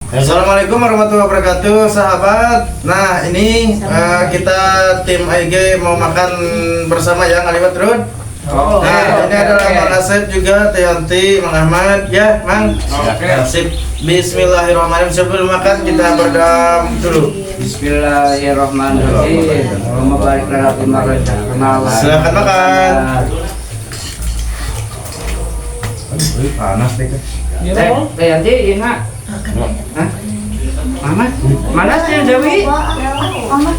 Assalamualaikum warahmatullahi wabarakatuh, sahabat. Nah, ini kita tim AIG mau makan bersama ya, ngaliwet, Rud. Oh, Nah, ini adalah Mang Asep juga, Teh Yanti, Mang Ahmad, ya, Mang. Oke. Sip. Bismillahirrahmanirrahim. Sebelum makan kita berdoa dulu. Bismillahirrahmanirrahim. Allahumma barik lana fi ma razaqtana. Silakan makan. Aduh, panas deh, kan. Teh, Teh Yanti, ini. Hah? Mama, mana sih Dewi?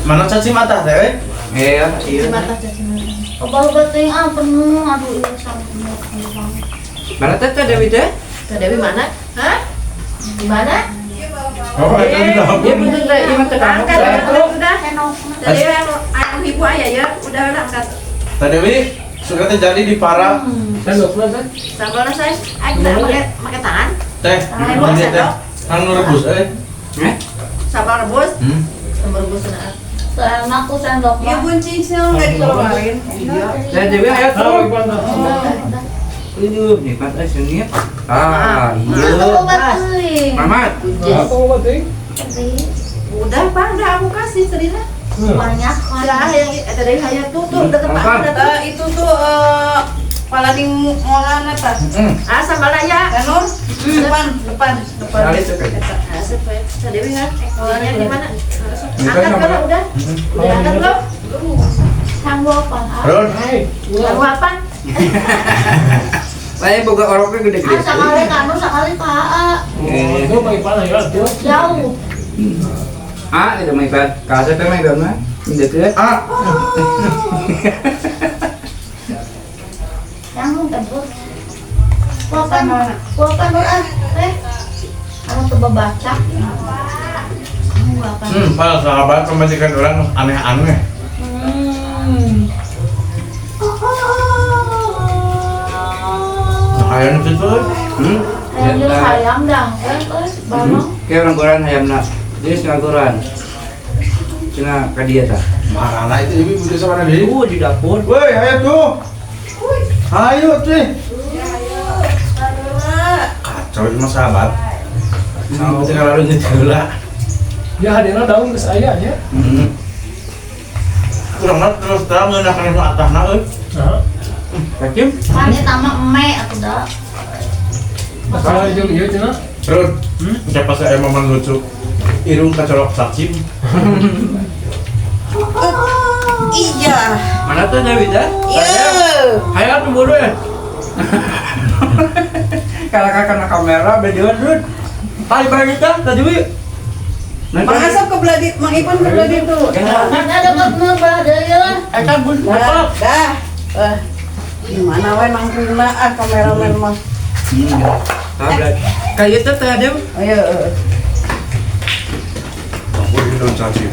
Mana caci mata teh? Eh? Iya, iya. Mata, caci mata. Obat-obat yang ah penuh, aduh ini sangat penuh banget. Mana teh Teh Dewi teh? Teh Dewi mana? Hah? Di mana? Oh, itu di dapur. Iya betul teh, iya teh kamu. Angkat, udah, udah. Enak. Teh Dewi anu anu ibu ayah ya, udah angkat. Teh Dewi, suka teh jadi di parah. Sambalnya saya, ayo kita pakai pakai tangan. Teh, Ayo, ini teh. sendok. Kan rebus eh. Eh? Sambal rebus, Hmm. sambal rebus nah. Enak tuh sendok Iya mah. buncing nggak dikeluarin. Iya. Teh Dewi ayo tuh. Udah. Aduh, nikmat eh sengit. Ah, iya. Obat euy. Mamat. Udah, Pak, udah aku kasih Serina. Banyak kan. Udah yang Teh Dewi hayat tuh tuh deket Pak Makan. udah tuh. Itu tuh palading ngolana tah. Hmm. Ah, sambalnya ya. Tanur depan depan depan. Kali itu kan. Ah, sip, ya. Teh Dewi kan, ngolahnya gimana? Ini kan Angkat sambal. kalau udah. Udah angkat belum? Sanggup apa? Rud. Sanggup apa? Saya boga oroknya gede-gede. Ah, sekali kanu sekali ka A. Eh. Jauh. Ah, itu mah iban. Kasih teh mah iban mah. Gitu ya. Ah, Yang terus. Kuapan, kuapan ah, teh. Kamu coba baca. Kuapan. Pal sahabat pemajikan orang aneh-aneh. Nah, ayam itu tuh. Hmm. Hayam hayam dah, eh, bareng. Kayak orang goran hayamna. Jadi setengah goran. Cina ka dia tah. Marana itu ibu udah sama dia. Di dapur. Woi, ayo tuh. Ayo cuy. Kacau ini mah sahabat. Sama tinggal lalu nyetir lah. Ya hadirna daun geus aya nya. Hmm. Kurang mah terus terang ngeunah nu atahna euy. Heeh. Hakim. Kan eta mah eme atuh da. Masalah jeung ieu cenah. Terus, siapa saya momen lucu? Irung kacolok cacing. Iya. Mana tuh Dewi dah? Iya. Hayo tuh buru ya. Kalau kena kamera beda dulu. Tadi pagi tah, tadi Dewi. Mang Asap ke belah di, Mang Ipan ke belah itu. Kan ada nur belah deui lah. Eta bun Dah, dah. Eh, gimana we nangkringna ah kameramen mah. Tablet. Kayak itu teh Dewi. Ayo. Aku irung cacing.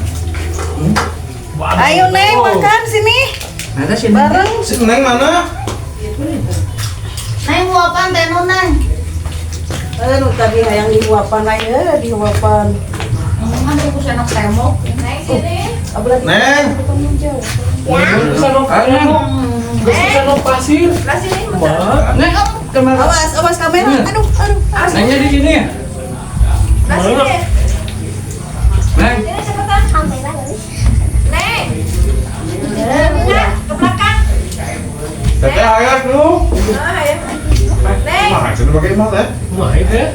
Ayo Neng makan sini Mana sih? bareng. Si Neng mana? Neng huapan teh nu neng. Eh, nu tadi hayang dihuapan aja, dihuapan. Kan tuh sendok tembok. Neng sini. Abelah di Neng. Geus Ayo. sano pasir. Lah sini. Mah. Neng, kemana? Awas, awas kamera. Aduh, aduh. Nengnya di sini. Lah sini. Neng. Sini cepetan. Neng. Nah, ke belakang. Teteh ayo tuh. Ah, ayo. Neng. Mah, itu pakai mah teh. Kumaha teh?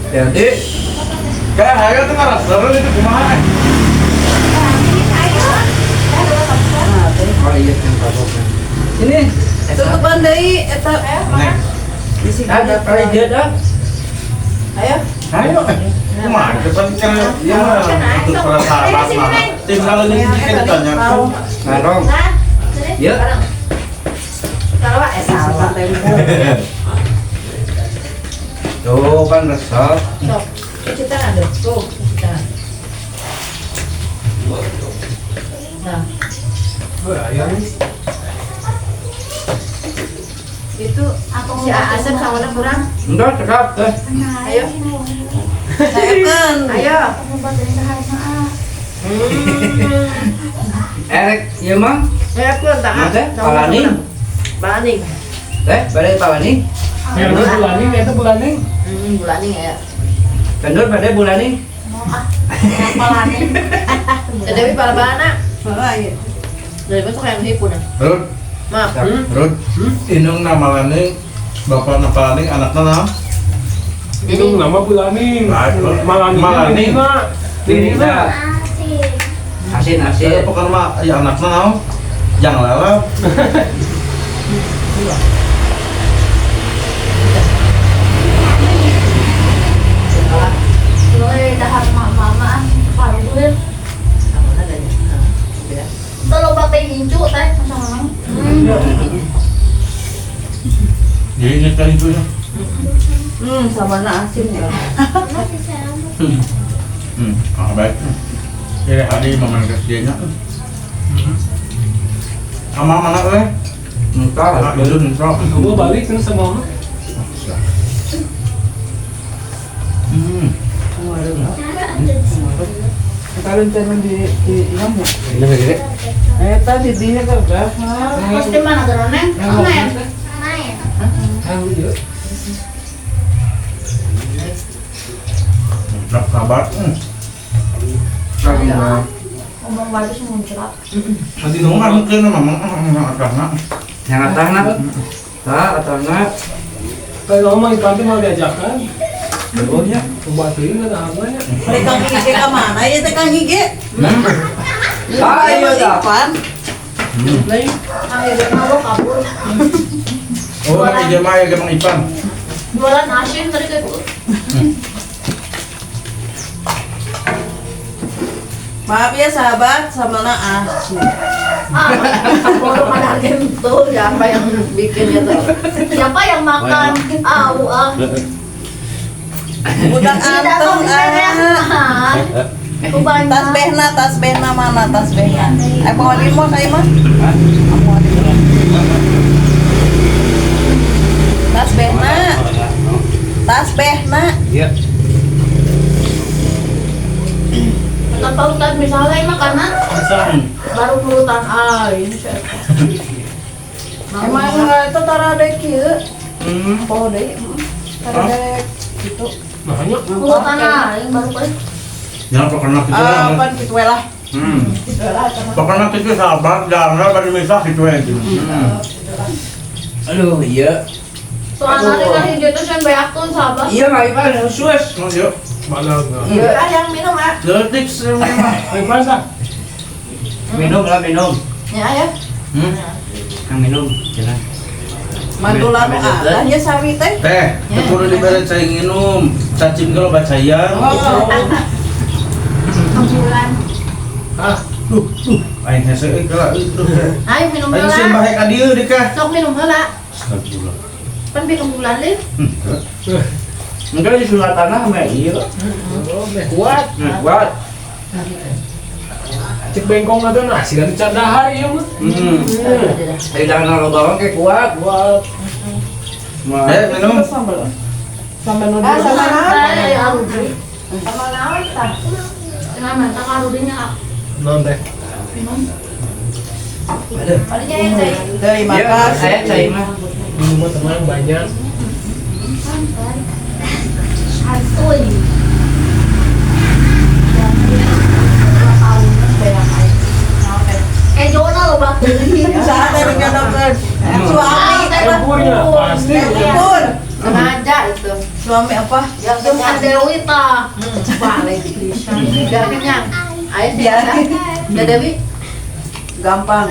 Jadi, Kayak ayo tuh ngerasa itu kumaha? Ayo. oh iya yang kaboknya. Sini. Tutupan deui eta Neng. bisi Ada dia dah. Ayo. Ayo. Kumaha itu kan ya untuk para sahabat mah. Tim selalu ini ditanya. Narong. Nah, sini. Ya. Bareng. Salah, eh salah. Tuh kan resep. Sok, cuci tangan dong. Tuh, cuci tangan. Nah, Hayam. itu si Asep sama kurang. Enggak cekap teh. Ayo. Saekeun. Ayo. Erek, ieu mah. Ayo aku tak. Mana teh? Palaning. Balaning. Teh, balik palaning. Ya geus bulaning eta bulaning. Bulaning ya. Kendur pada bulan ini. Dewi palabana. Heeh, iya. Dari besok yang hipun. Rud, Maaf. Rud, indung nama laning, bapak nama laning, anakna naon? Itu nama Bulaning. Malaning. Malaning. Ini Ini asin asin. Saya pokoknya mah ya anakna naon? Yang lalap. Loe dahar mama paru gue. Tolong pakai gincu teh sama mama. Jadi ini tadi itu ya. Sama na asin ya. Baik. Jadi hari momen kesiannya. Sama mana eh? Entah. Anak itu entah. Gua balik terus sama mama. Kita rencana di imam ya. Ini gede. Tadi dia kan udah. Pasti mana geronen? Main. Ah, iya. Enak sahabat. Ngomong bagus muncrat. Nanti nunggu kan mungkin mama atahna. Yang atahna. Tah atahna. Kalau mama Ipan tuh mau diajakan. Betul ya. Pembatuin ada apa ya? Mereka Kang Ige ke mana ya teh Kang Ige? Ah, iya dah. Ipan. Kang Ige mah lo kabur. Oh, Kang Ige mah ya Kang Ipan. Jualan asin tadi kayak gitu. Maaf ya sahabat, sama na asin. Ah, baru pada itu siapa yang bikin gitu? Siapa yang makan? Ah, ah. Budak anteng ah. Tasbehna mana tasbehna? Mau lima kayak mah? Mau lima. Tasbehna. Tasbehna. Iya. Tanpa ustad misalnya emang karena baru urutan A ini siapa? Emang itu taradek kieu? Oh deui. Taradek gitu. Makanya Urutan A yang baru kali. Jangan pokoknya kita. Apaan gitu we lah. Pokoknya kita sahabat, jangan baru misah gitu ya. Aduh, iya. Soalnya kan hijau itu yang banyak tuh sahabat. Iya, Kak Ipan khusus. Oh, yuk. mana enggak? Iya. Ah, yang minum ah. Detik semua. Ipan sah. Minum lah, minum. Ya ya. Yang minum, jalan. Mantulan nu ada nya sari teh. Teh, kudu dibere cai nginum, cacing kalau bacaya. Bulan. Ah, Duh, duh, aing hese euy kala euy duh. Ayo minum Aing sieun heula. bahe ka dieu deui kah. Sok minum heula. Astagfirullah. Pan minum bulan lih. Enggak di surat tanah mah iya. kuat. Nah, kuat. Cek bengkong atau nasi kan candahar iya mah. Dari tanah lo bawang kayak kuat. Kuat. Eh, minum. Sambal. Sambal nu Ah, sama naon? Ay, arudi. Sama naon tah? Cenah mantap arudinya. Non teh. Minum. Palingnya yang saya. Terima Iya, kasih. saya cai mah. Minum teman banyak. Santuy. Eh, Jona lo bak. Saha teh dijodohkeun? Suami Campurnya pasti. Campur. Sengaja itu. Suami apa? Biar Bukan kenyang. Dewi ta. Balik. Biar kenyang. Ayo sih. Ya Dewi. Gampang.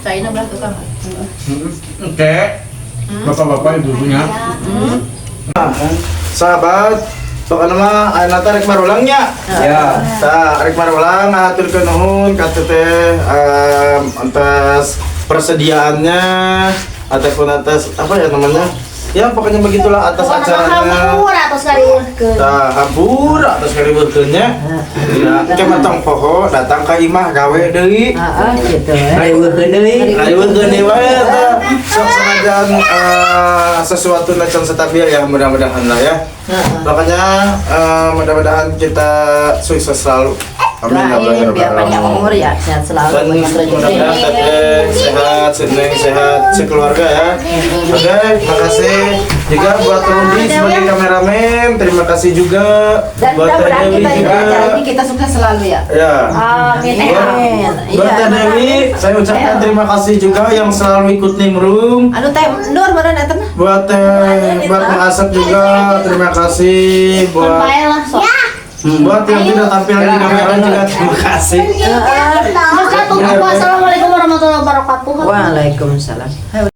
China belah tukang. Oke. Bapak-bapak ibu-ibunya. Sahabat, pokoknya mah ayeuna teh rek marulangnya. Ya. Tah, rek marulang ngahaturkeun nuhun ka teteh atas persediaannya ataupun atas apa ya namanya? Ya pokoknya begitulah atas acaranya. Hampura atas kariweuhkeun. Tah, hampura atas kariweuhkeunnya. Ya, engke mah tong poho datang ka imah gawe deui. Heeh, gitu. Riweuhkeun deui. Riweuhkeun deui wae tah. Sok sanajan sesuatu na can stabil ya mudah-mudahan lah ya. Makanya mudah-mudahan kita sukses selalu. Amin ya Allah ya Doain biar Rabbal panjang alamin. umur ya, sehat selalu, Dan banyak rezeki. mudah-mudahan teteh sehat, seneng sehat, sekeluarga ya. Oke, makasih. Juga buat Rudi sebagai kameramen, terima kasih juga. Dan Buat Teh mudah-mudahan Dewi kita ini juga. Acara ini kita sukses selalu ya. Ya. Amin. Amin. Buat Iya. Teh Dewi, saya ucapkan terima kasih juga yang selalu ikut nimbrung. Anu Teh Nur mana eta mah? Buat Teh, buat Mang Asep juga terima kasih. Buat Baik lah sok. Buat yang tidak tampil di kamera juga terima kasih. Masa tutup. Wassalamualaikum warahmatullahi wabarakatuh. Waalaikumsalam.